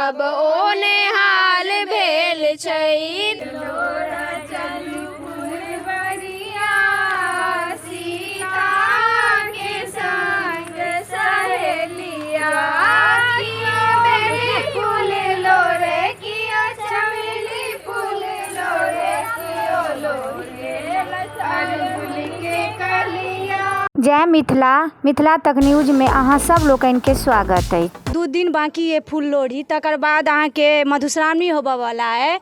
सब ओ नेहाल भेल छै। जय मिथिला, मिथिला तक न्यूज में अहाँ सब लोकनि के स्वागत अछि। 2 दिन बाकी अइ फूल लोढ़ी, तकर बाद अहाँके मधुश्रावणी होबऽवला अइ।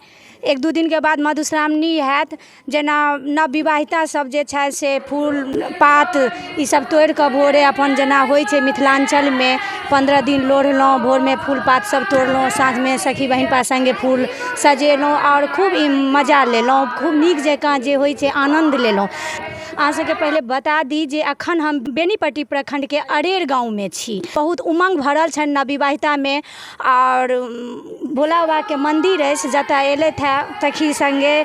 1-2 दिनके बाद मधुश्रावणी हैत। जेना नवविवाहिता सब जे छथि से फूल पात ई सब तोड़िकऽ भोरे अपन जेना होइ छै मिथिलाञ्चलमे 15 दिन लोढ़लहुँ, भोरमे फूल पात सब तोड़लहुँ, साँझमे सखी बहिनपा सङ्गे फूल सजेलहुँ आओर खूब ई मजा लेलहुँ, खूब नीक जकाँ जे होइ छै आनन्द लेलहुँ। अहाँ सबके पहिले बता दी जे अखन हम बेनीपट्टी प्रखण्डके अरेर गाँवमे छी। बहुत उमङ्ग भरल छनि नवविवाहितामे आओर भोला बाबाके मन्दिर अछि जतऽ एलथि हँ सखी सङ्गे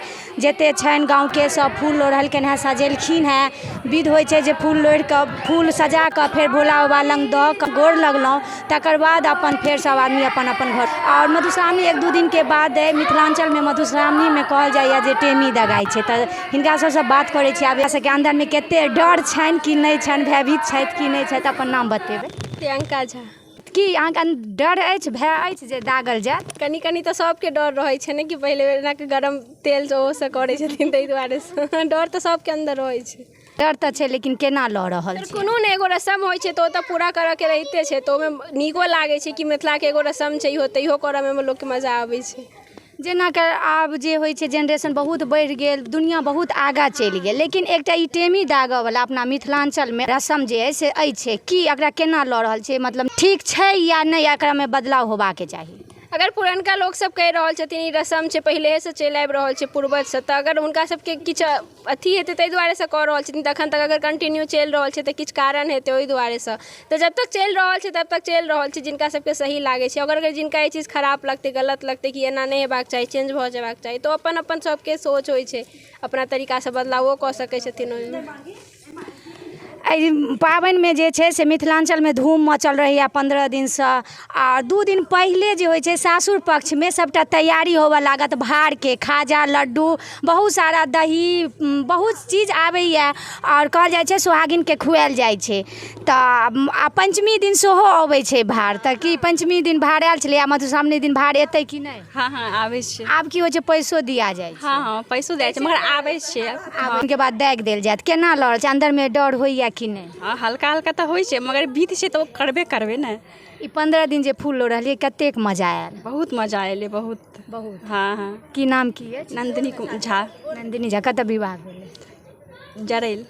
जते छनि गाँवके सब फूल लोढ़लखिन हँ, सजेलखिन हँ। विध होइ छै जे फूल लोढ़िकऽ फूल सजाकऽ फेर भोला बाबा लग दऽ कऽ गोर लगलहुँ, तकर बाद अपन फेर सब आदमी अपन अपन घर। आओर मधुश्रावणी 1-2 दिनके बाद अइ मिथिलाञ्चलमे मधुश्रावणीमे कहल जाइए जे टेमी दगाइ छै। तऽ हिनका सबसँ बात करै छी, आब हिनका सबके अन्दरमे कते डर छनि कि नहि छनि, भयभीत छथि कि नहि छथि, अपन नाम बतेबै। प्रियंका झा। की अहाँके डर अछि, भय अछि जे दागल जायत? कनि कनि तऽ सबके डर रहै छै ने कि पहिले बेर एनाके गरम तेल ओहोसँ करै छथिन, ताहि दुआरेसँ डर तऽ सबके अन्दर रहै छै। डर तऽ छै, लेकिन केना लऽ रहल छी? कोनो ने एगो रसम होइ छै तऽ ओ तऽ पूरा करऽके रहिते छै, तऽ ओहिमे नीको लागै छै कि मिथिलाके एगो रसम छै इहो, तऽ इहो करऽमे लोकके मजा आबै छै। जेनाकि आब जे होइ छै जेनरेशन बहुत बढ़ि गेल, दुनिआँ बहुत आगाँ चलि गेल, लेकिन एकटा ई टेमी दागऽवला अपना मिथिलाञ्चलमे रसम जे अइ से अछि, की एकरा केना लऽ रहल छियै, मतलब ठीक छै या नहि, एकरामे बदलाव होबाके चाही? अगर पुरनका लोक सब कहि रहल छथिन ई रसम छै, पहिलेसँ चलि आबि रहल छै पूर्वजसँ, तऽ अगर हुनका सबके किछु अथी हेतै ताहि दुआरेसँ कऽ रहल छथिन। तखन तक अगर कंटिन्यू चलि रहल छै तऽ किछु कारण हेतै ओहि दुआरेसँ। तऽ जब तक चलि रहल छै तब तक चलि रहल छै, जिनका सबके सही लागै छै। अगर अगर जिनका ई चीज खराब लगतै, गलत लगतै कि एना नहि हेबाक चाही, चेंज भऽ जेबाक चाही, तऽ ओ अपन अपन सबके सोच होइ छै, अपना तरीकासँ बदलावो कऽ सकै छथिन ओहिमे। एहि पाबनिमे जे छै से मिथिलाञ्चलमे धूम मचल रहैए 15 दिनसँ, आ 2 दिन पहिले जे होइ छै सासुर पक्षमे सबटा तैयारी होबऽ लागत भारके, खाजा लड्डू बहुत सारा दही बहुत चीज आबैए आओर कहल जाइ छै सोहागिनके खुआएल जाइ छै। तऽ आ पञ्चमी दिन सेहो अबै छै भार, तऽ की पञ्चमी दिन भार आयल छलै आ मधुश्रावणी दिन भार एतै कि नहि? हँ हँ, आबै छै। आब की होइ छै, पैसो दिया जाइ छै? हँ हँ, पैसो जाइ छै, मगर आबै छै। आब ओहिके बाद दागि देल जायत। केना लऽ रहल छै, अन्दरमे डर होइए कि नहि? हँ, हल्का हल्का तऽ होइ छै, मगर विध छै तऽ ओ करबे करबै ने। ई 15 दिन जे फूल लोढ़लियै कतेक मजा आयल? बहुत मजा एलै, बहुत बहुत। हँ हँ। की नाम की अछि? नन्दिनी झा। नन्दिनी झा। कतऽ विवाह भेलै? जरैल।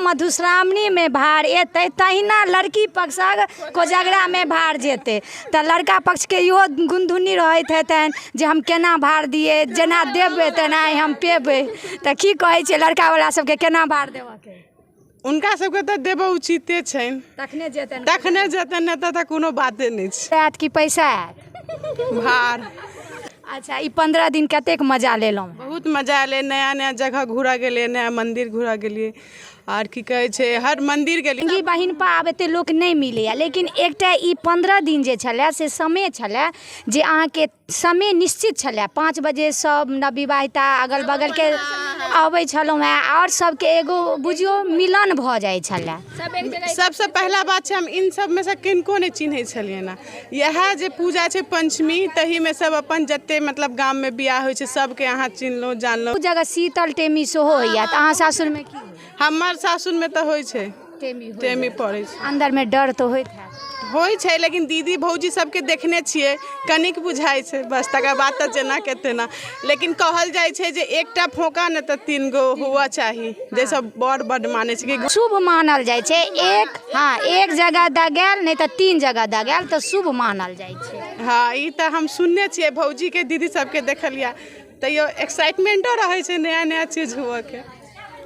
मधुश्रावणीमे भार एतै तहिना लड़की पक्षक कोजगरामे भार जेतै, तऽ लड़का पक्षके इहो गुनधुनी रहैत हेतनि जे हम केना भार दियै, जेना देबै तेना हम पेबै। तऽ की कहै छियै लड़कावला सबके, केना भार देबऽके? हुनका सबके तऽ देबऽ उचिते छनि, तखने जेतनि, तखने जेतनि, नहि तऽ कोनो बाते नहि छै। आयत कि पैसा आयत? भार। अच्छा, ई 15 दिन कतेक मजा लेलहुँ? बहुत मजा एलै, नया नया जगह घूरऽ गेलियै, नया मन्दिर घूरऽ गेलियै, आर की कहै छै हर मन्दिर गेलियै। संगी बहिनपा आब एते लोक नहि मिलैए, लेकिन एकटा ई 15 दिन जे छलए से समय छलए जे अहाँके समय निश्चित छलए, 5 बजे सब नवविवाहिता अगल बगलके अबै छलहुँ हेँ आओर सबके एगो बुझियौ मिलन भऽ जाइ छलए। सबसँ पहिला बात छै हम इन सबमे सँ किनको नहि चिन्है छलियनि हँ। इएह जे पूजा छै पञ्चमी, तहीमे सब अपन जते मतलब गाममे बियाह होइ छै सबके अहाँ चिन्हलहुँ जानलहुँ। बहुत जगह शीतल टेमी सेहो होइए, तऽ अहाँ सासुरमे की होइए? हमर सासुरमे तऽ होइ छै, टेमी, टेमी पड़ै छै। अन्दरमे डर तऽ होइत हैत? होइ छै, लेकिन दीदी भौजी सबके देखने छियै, कनिक बुझाइ छै बस, तकर बाद तऽ जेनाके तेना। लेकिन कहल जाइ छै जे एकटा फोका नहि तऽ 3 गो हुअ चाही, जाहिसँ बड़ बड्ड मानै छै कि शुभ मानल जाइ छै। एक हँ एक जगह दगायल नहि तऽ 3 जगह दगायल तऽ शुभ मानल जाइ छै। हँ, ई तऽ हम सुनने छियै, भौजीके दीदी सबके देखलियै, तैयो एक्साइटमेंटो रहै छै नया नया चीज हुअके।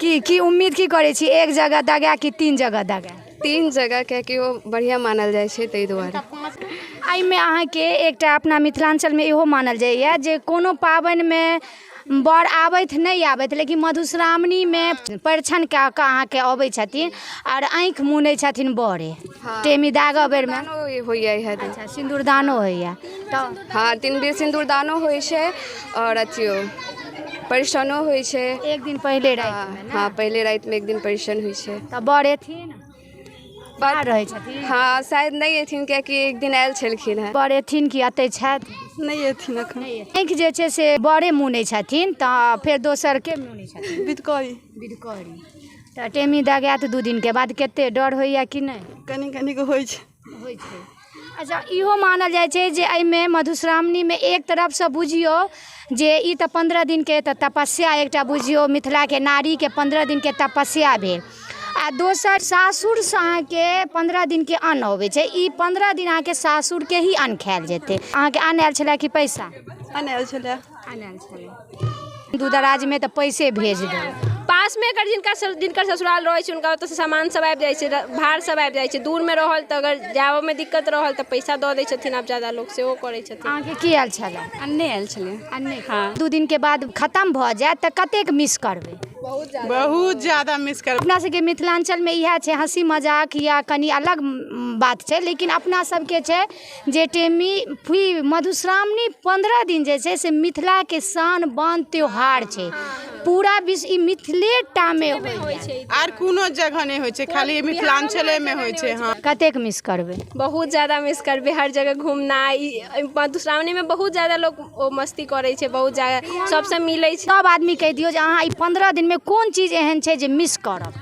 की की उम्मीद की करै छी, एक जगह दगाय कि 3 जगह दगाय? 3 जगह, कियाकि ओ बढ़िआँ मानल जाइ छै ताहि दुआरे। एहिमे अहाँके एकटा अपना मिथिलाञ्चलमे इहो मानल जाइए जे कोनो पाबनिमे बर आबथि नहि आबथि, लेकिन मधुश्रावणीमे परिछन कए कऽ अहाँके अबै छथिन आओर आँखि मुनै छथिन बरे टेमी दागऽ बेरमे। होइए इएह दिन। अच्छा, सिन्दूरदानो होइए तऽ? हँ, 3 बेर सिन्दूरदानो होइ छै आओर अथियो परिछनो होइ छै एक दिन पहिले रातिमे। हँ, पहिले रातिमे एक दिन परिछन होइ छै। तऽ बर एथिन? बाहर रहै छथिन? हँ, शायद नहि एथिन, कियाकि एक दिन आयल छलखिन हेँ। बर एथिन कि एतै छथि? नहि एथिन एखन। आँखि जे छै से बरे मुनै छथिन तऽ फेर दोसरके मुनै छथिन? बिधकरी। बिधकरी। तऽ टेमी दगायत 2 दिनके बाद, कते डर होइए कि नहि? कनि कनिके होइ छै। होइ छै। अच्छा, इहो मानल जाइ छै जे एहिमे मधुश्रावणीमे एक तरफसँ बुझियौ जे ई तऽ 15 दिनके तऽ तपस्या एकटा बुझियौ मिथिलाके नारीके 15 दिनके तपस्या भेल, आ दोसर सासुरसँ अहाँके 15 दिनके अन्न अबै छै। ई 15 दिन अहाँके सासुरके ही अन्न खायल जेतै। अहाँके अन्न आयल छलै कि पैसा? अन्न आयल छलै। अन्न आयल छलै। दू दराजमे तऽ पैसे भेज देबै। पासमे अगर जिनकर ससुराल रहै छै, हुनका ओतऽसँ सामान सब आबि जाइ छै, भार सब आबि जाइ छै। दूरमे रहल तऽ अगर जाबऽमे दिक्कत रहल तऽ पैसा दऽ दै छथिन। आब ज्यादा लोक सेहो करै छथिन। अहाँके की आयल छलै? अन्ने आयल छलै। अन्ने? हँ। 2 दिनके बाद खतम भऽ जायत तऽ कतेक मिस करबै? बहुत ज्यादा मिस करबै। अपना सबके मिथिलाञ्चलमे इएह छै, हँसी मजाक या कनि अलग बात छै, लेकिन अपना सबके छै जे टेमी फी मधुश्रावणी 15 दिन जे छै से मिथिलाके शान बान त्योहार छै। पूरा विश्व ई मिथिलेटामे होइ छै, आर कोनो जगह नहि होइ छै, खाली मिथिलाञ्चलेमे होइ छै। हँ। कतेक मिस करबै? बहुत ज्यादा मिस करबै। हर जगह घूमनाइ, मधुश्रावणीमे बहुत ज्यादा लोक ओ मस्ती करै छै, बहुत ज्यादा सबसँ मिलै छै। सब आदमी कहि दियौ जे अहाँ ई 15 दिनमे कोन चीज एहन छै जे मिस करब,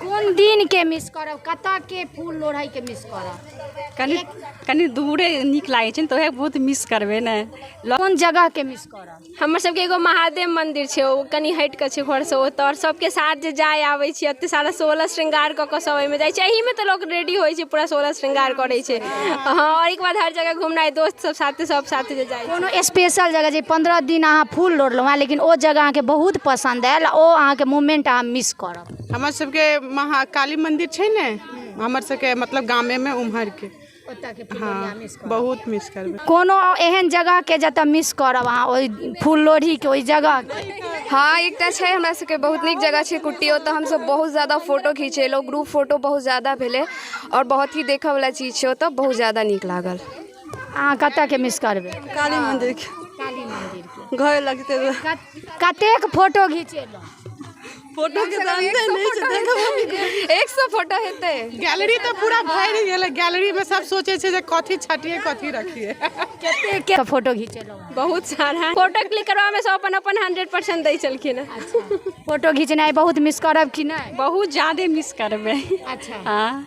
कोन दिनके मिस करब, कतऽके फूल लोढ़ैके मिस करब? कनि कनि दूरे नीक लागै छै ने, तऽ उएह बहुत मिस करबै ने। कोन जगहके मिस करब? हमर सबके एगो महादेव मंदिर छै, ओ कनि हटि कऽ छै घरसँ ओतऽ, आओर सबके साथ जे जाय आबै छियै, एते सारा 16 श्रृंगार कऽ कऽ सब एहिमे जाइ छै। एहिमे तऽ लोक रेडी होइ छै, पूरा 16 श्रृंगार करै छै। हँ, आओर एहिके बाद हर जगह घूमनाइ, दोस्त सब साथे, सब साथे जे जाइ छै। कोनो स्पेशल जगह जे 15 दिन अहाँ फूल लोढ़लहुँ हेँ, लेकिन ओ जगह अहाँके बहुत पसन्द आयल, ओ अहाँके मोमेंट अहाँ मिस करब? हमर सबके महाकाली मंदिर छै ने, हमर सबके मतलब गामेमे उम्हरके। हँ, बहुत मिस करबै। कोनो एहन जगहके जतऽ मिस करब अहाँ, ओहि फूल लोढ़ीके ओहि जगहके? हँ, एकटा छै, हमरा सबके बहुत नीक जगह छै कुट्टी। ओतऽ हमसब बहुत ज्यादा फोटो खिचेलहुँ, ग्रुप फोटो बहुत ज्यादा भेलै आओर बहुत ही देखऽवला चीज छै ओतऽ, बहुत ज्यादा नीक लागल। अहाँ कतऽके मिस करबै? काली मन्दिरके। काली मन्दिरके। घर लगतै। कतेक फोटो घिचेलहुँ? फोटोके तऽ अन्ते नहि छै, देखबो। 100 फोटो हेतै। गैलरी तऽ पूरा भरि गेलै। गैलरीमे सब सोचै छै जे कथी छटियै, कथी रखियै। कतेक फोटो घिचेलहुँ? बहुत सारा फोटो क्लिक करबामे सब अपन अपन 100% दै छलखिन हेँ। फोटो घिचनाइ बहुत मिस करब कि नहि? बहुत ज्यादे मिस करबै। अच्छा। हँ।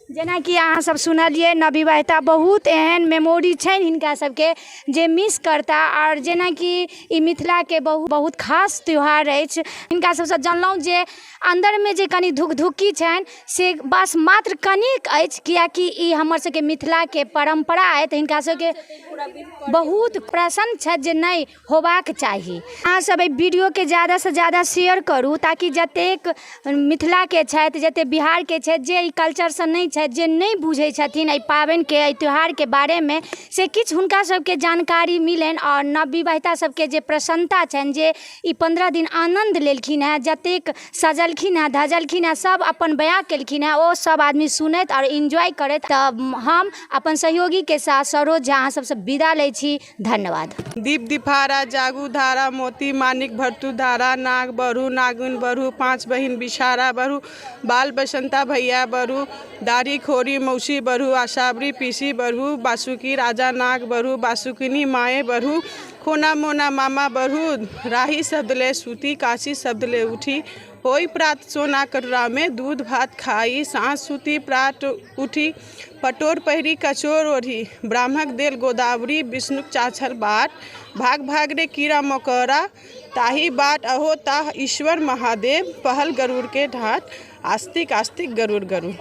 जेनाकि अहाँ सब सुनलियै, नवविवाहिता बहुत एहन मेमोरी छनि हिनका सबके जे मिस करता। आओर जेनाकि ई मिथिलाके बहुत बहुत खास त्यौहार अछि, हिनका सबसँ जानलहुँ जे अन्दरमे जे कनि धुकधुकी छनि से बस मात्र कनिक अछि, किएकि ई हमर सबके मिथिलाके परम्परा अछि, तऽ हिनका सबके बहुत प्रसन्न छथि जे नहि होबाक चाही। अहाँ सब एहि वीडियोके ज्यादासँ ज्यादा शेयर करू, ताकि जतेक मिथिलाके छथि, जतेक बिहारके छथि, जे एहि कल्चरसँ नहि छथि, जे नहि बुझै छथिन एहि पाबनिके, एहि त्यौहारके बारेमे, से किछु हुनका सबके जानकारी मिलनि। आओर नवविवाहिता सबके जे प्रसन्नता छनि जे ई 15 दिन आनन्द लेलखिन हेँ, जतेक सजलखिन हेँ, धजलखिन हेँ, सब अपन बयाँ केलखिन हेँ, ओ सब आदमी सुनैत आओर इन्जॉय करैत। तऽ हम अपन सहयोगीके साथ सरोज झा अहाँ सबसँ विदा लै छी। धन्यवाद। दीप दिफारा जागू धारा, मोती मानिक भरतु धारा, नाग बढ़ू नागिन बढ़ू, 5 बहिन बिषारा बढ़ू, बाल बसंता भैया बढ़ू, दाढ़ी खोरी मौसी बढ़ू, आशावरी पीसी बढ़ू, बासुकी राजा नाग बढ़ू, बासुकिनी माए बढ़ू, खोना मोना मामा बढ़ू, राही शब्द ले सूती, काशी शब्द ले उठी, होई प्रात सोना कटोरा में दूध भात खाई, साँझ सूती प्रात उठी, पटोर पहिरी कचोर ओढ़ी, ब्राह्मणक देल गोदावरी, विष्णुक चाछल बाट, भाग भाग रे कीड़ा मकोड़ा ताही बाट, अहो ताह ईश्वर महादेव, पहल गरुड़ के ढाट, आस्तिक आस्तिक गरुड़ गरुड़।